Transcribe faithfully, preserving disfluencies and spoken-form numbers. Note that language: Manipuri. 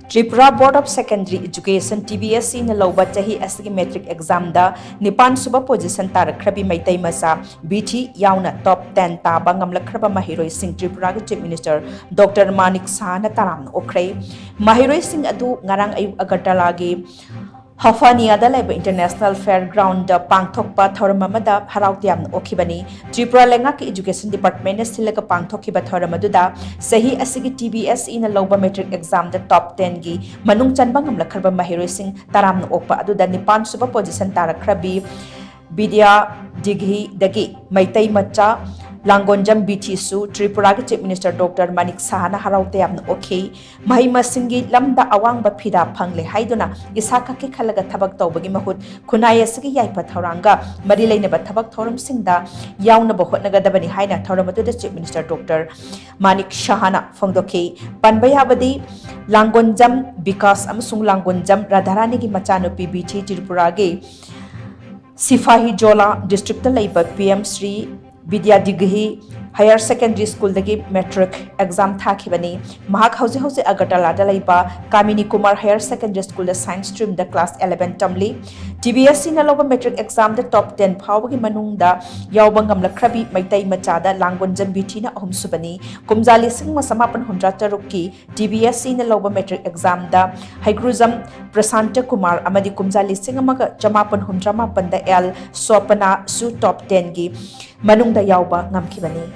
Tripura Board of Secondary Education, T B S E ꯅ ꯂꯧꯕ ꯆꯍꯤ ꯑꯁꯤꯒꯤ matric exam ꯗ ꯅꯤꯄꯥꯟ ꯁꯨꯕ position ꯇꯥꯔꯛꯈ꯭ꯔꯕꯤ ꯃꯩꯇꯩ ꯃꯆꯥ ꯕꯤꯊꯤ ꯌꯥꯎꯅ top ten ꯇꯥꯕ ꯉꯝꯂꯛꯈ꯭ꯔꯕ ꯃꯍꯩꯔꯣꯏꯁꯤꯡ ꯇ꯭ꯔꯤꯄꯨꯔꯥꯒꯤ Chief Minister Doctor ꯃꯥꯅꯤꯛ ꯁꯍꯥꯅ ꯇꯔꯥꯝꯅ ꯑꯣꯛꯈ꯭ꯔꯦ꯫ ꯃꯍꯩꯔꯣꯏꯁꯤꯡ ꯑꯗꯨ ꯉꯔꯥꯡ ꯑꯌꯨꯛ ꯑꯒꯔꯇꯂꯥꯒꯤ ꯍꯐꯥꯅꯤꯌꯥꯗ ꯂꯩꯕ International Fair Ground ꯗ ꯄꯥꯡꯊꯣꯛꯄ ꯊꯧꯔꯝ ꯑꯃꯗ ꯍꯔꯥꯎ ꯇꯌꯥꯝꯅ ꯑꯣꯛꯈꯤꯕꯅꯤ꯫ ꯇ꯭ꯔꯤꯄꯨꯔꯥ ꯂꯩꯉꯥꯛꯀꯤ Education Department ꯅ ꯁꯤꯜꯂꯒ ꯄꯥꯡꯊꯣꯛꯈꯤꯕ ꯊꯧꯔꯝ ꯑꯗꯨꯗ ꯆꯍꯤ ꯑꯁꯤꯒꯤ T B S E ꯅ ꯂꯧꯕ matric exam ꯗ top ten ꯒꯤ ꯃꯅꯨꯡ ꯆꯟꯕ ꯉꯝꯂꯛꯈ꯭ꯔꯕ ꯃꯍꯩꯔꯣꯏꯁꯤꯡ ꯇꯔꯥꯝꯅ ꯑꯣꯛꯄ ꯑꯗꯨꯗ ꯅꯤꯄꯥꯟ ꯁꯨꯕ position ꯇꯥꯔꯛꯈ꯭ꯔꯕꯤ ꯕꯤꯗ꯭ꯌꯥ ꯗꯤꯘꯤꯗꯒꯤ ꯃꯩꯇꯩ ꯃꯆꯥ ꯂꯥꯡꯒꯣꯟꯖꯝ ꯕꯤꯊꯤꯁꯨ ꯇ꯭ꯔꯤꯄꯨꯔꯥꯒꯤ Chief Minister Doctor ꯃꯥꯅꯤꯛ ꯁꯍꯥꯅ ꯍꯔꯥꯎ ꯇꯌꯥꯝꯅ ꯑꯣꯛꯈꯤ꯫ ꯃꯍꯩ ꯃꯁꯤꯡꯒꯤ ꯂꯝꯗ ꯑꯋꯥꯡꯕ ꯐꯤꯗꯥ ꯐꯪꯂꯦ ꯍꯥꯏꯗꯨꯅ ꯏꯁꯥ ꯈꯛꯀꯤ ꯈꯜꯂꯒ ꯊꯕꯛ ꯇꯧꯕꯒꯤ ꯃꯍꯨꯠ ꯈꯨꯟꯅꯥꯏ ꯑꯁꯤꯒꯤ ꯌꯥꯏꯐ ꯊꯧꯔꯥꯡꯒ ꯃꯔꯤ ꯂꯩꯅꯕ ꯊꯕꯛ ꯊꯧꯔꯝꯁꯤꯡꯗ ꯌꯥꯎꯅꯕ ꯍꯣꯠꯅꯒꯗꯕꯅꯤ ꯍꯥꯏꯅ ꯊꯧꯔꯝ ꯑꯗꯨꯗ Chief Minister Doctor ꯃꯥꯅꯤꯛ ꯁꯍꯥꯅ ꯐꯣꯡꯗꯣꯛꯈꯤ꯫ ꯄꯟꯕ ꯌꯥꯕꯗꯤ, ꯂꯥꯡꯒꯣꯟꯖꯝ ꯕꯤꯀꯥꯁ ꯑꯃꯁꯨꯡ ꯂꯥꯡꯒꯣꯟꯖꯝ ꯔꯥꯙꯥꯔꯥꯅꯤꯒꯤ ꯃꯆꯥꯅꯨꯄꯤ ꯕꯤꯊꯤ ꯇ꯭ꯔꯤꯄꯨꯔꯥꯒꯤ ꯁꯤꯐꯥꯍꯤꯖꯣꯂꯥ district ꯇ ꯂꯩꯕ P M Shri Vidya Dighi Higher Secondary School ꯗꯒꯤ matric exam ꯊꯥꯈꯤꯕꯅꯤ꯫ ꯃꯍꯥꯛ ꯍꯧꯖꯤꯛ ꯍꯧꯖꯤꯛ ꯑꯒꯔꯇꯂꯥꯗ ꯂꯩꯕ ꯀꯥꯃꯤꯅꯤ ꯀꯨꯃꯥꯔ Higher Secondary School ꯗ science stream ꯗ class eleven ꯇꯝꯂꯤ꯫ T B S E ꯅ ꯂꯧꯕ matric exam ꯗ top ten ꯐꯥꯎꯕꯒꯤ ꯃꯅꯨꯡꯗ ꯌꯥꯎꯕ ꯉꯝꯂꯛꯈ꯭ꯔꯕꯤ ꯃꯩꯇꯩ ꯃꯆꯥꯗ ꯂꯥꯡꯒꯣꯟꯖꯝ ꯕꯤꯊꯤꯅ ꯑꯍꯨꯝꯁꯨꯕꯅꯤ꯫ ꯀꯨꯝꯖꯥ ꯂꯤꯁꯤꯡ ꯑꯃ ꯆꯃꯥꯄꯟ ꯍꯨꯝꯗ꯭ꯔꯥ ꯇꯔꯨꯛꯀꯤ T B S E ꯅ ꯂꯧꯕ matric exam ꯗ ꯍꯩꯒ꯭ꯔꯨꯖꯝ ꯄ꯭ꯔꯁꯥꯟꯇ ꯀꯨꯃꯥꯔ ꯑꯃꯗꯤ ꯀꯨꯝꯖꯥ ꯂꯤꯁꯤꯡ ꯑꯃꯒ ꯆꯃꯥꯄꯟ ꯍꯨꯝꯗ꯭ꯔꯥ ꯃꯥꯄꯟꯗ L ꯁ꯭ꯋꯄꯅꯥꯁꯨ top ten ꯒꯤ ꯃꯅꯨꯡꯗ ꯌꯥꯎꯕ ꯉꯝꯈꯤꯕꯅꯤ꯫